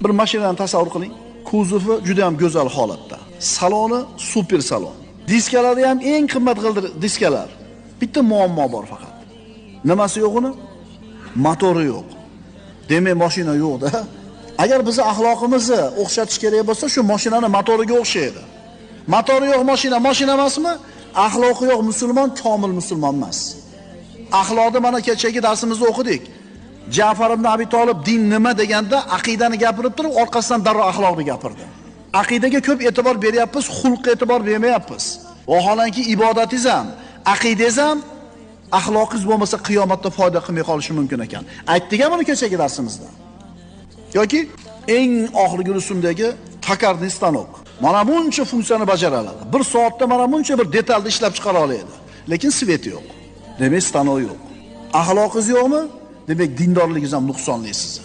Bir mashinani tasavvur qiling. Kuzovi juda ham go'zal holatda. Saloni super salon. Diskalari ham eng qimmat g'ildir diskalar. Bitta muammo bor faqat. Nimasi yo'q uni? Motori yo'q. Demak, mashina yo'q-da. Agar bizni axloqimizni o'xshatish kerak bo'lsa, shu mashinani motoriga o'xshaydi. Motori yo'q mashina, mashina emasmi? Axloqi yo'q musulmon komil musulmon emas. Axloqni mana kechagi darsimizda o'qidik. Ja'far ibn Abi Talib din nima deganda aqidani gapirib turib, orqasidan darrov axloqni gapirdi. Aqidaga ko'p e'tibor beryapmiz, xulqqa e'tibor bermayapmiz. Vaholanki ibodatingiz ham, aqidangiz ham axloqingiz bo'lmasa qiyomatda foyda qilmay qolishi mumkin ekan. Aytdik ham buni kechagi darsimizda. Yoki eng oxirgi rusumdagi tokarniy stanok. Mana buncha funksiyani bajara oladi. Bir soatda mana buncha bir detalni ishlab chiqara oladi. Lekin svet yo'q. Demak, stanok yo'q. Axloqingiz yo'qmi? Demak, dindorligingiz ham nuqsonli sizni.